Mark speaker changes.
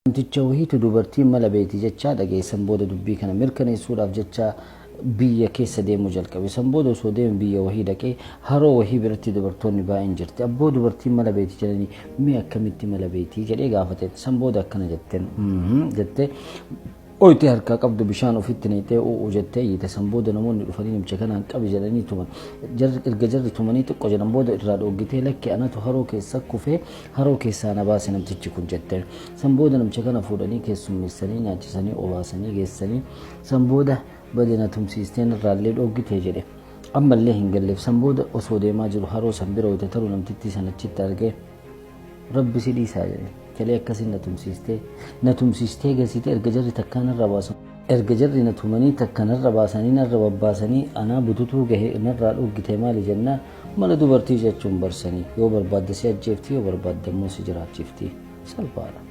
Speaker 1: Namticha wahiitu dubartiin mala beeyti jechaa dhagaye. San booda dubbii kana mirkaneessuudhaaf jecha biyya keessa deemuu jalqabe. San booda osoo deemu biyya wahii dhaqee haroo wahii biratti dubartoonni baay'een jirti. Abboo dubartiin mala beeyti jedhanii mee akkamitti mala beeyti jedhee gaafateen. San booda akkana jetteen jettee Oytee harkaa qabdu bishaan ofitti naqxee u'u jettee iyyite. San booda namoonni dhufanii namicha kanaan qabi jedhanii tuman. Jarri erga jarri tumanii xiqqo jedhan booda irraa dhooggitee lakki anatu haroo keessa kufee haroo keessaa na baase namtichi kun jetteen. San booda namicha kana fuudhanii keessummeessanii nyaachisanii obaasanii geessanii san booda bade na tumsiistee narraallee dhooggite jedhe. Ammallee hin galleef. San booda osoo deemaa jiru haroo san bira wayita taru namtittii san achitti argee. Rabbi si dhiisaa jedheen. Kalee akkasin na tumsiistee na tumsiistee gasite erga jarri takkaa narra baasan erga jarri na tumanii takka narra baasanii narra babbaasanii anaa bututuu gahe narraa dhoggite maali jennaan mala dubartii jechuun barsanii yoo barbaadde si ajjeefti yoo barbaadde immoo si jiraachifti salphaadha.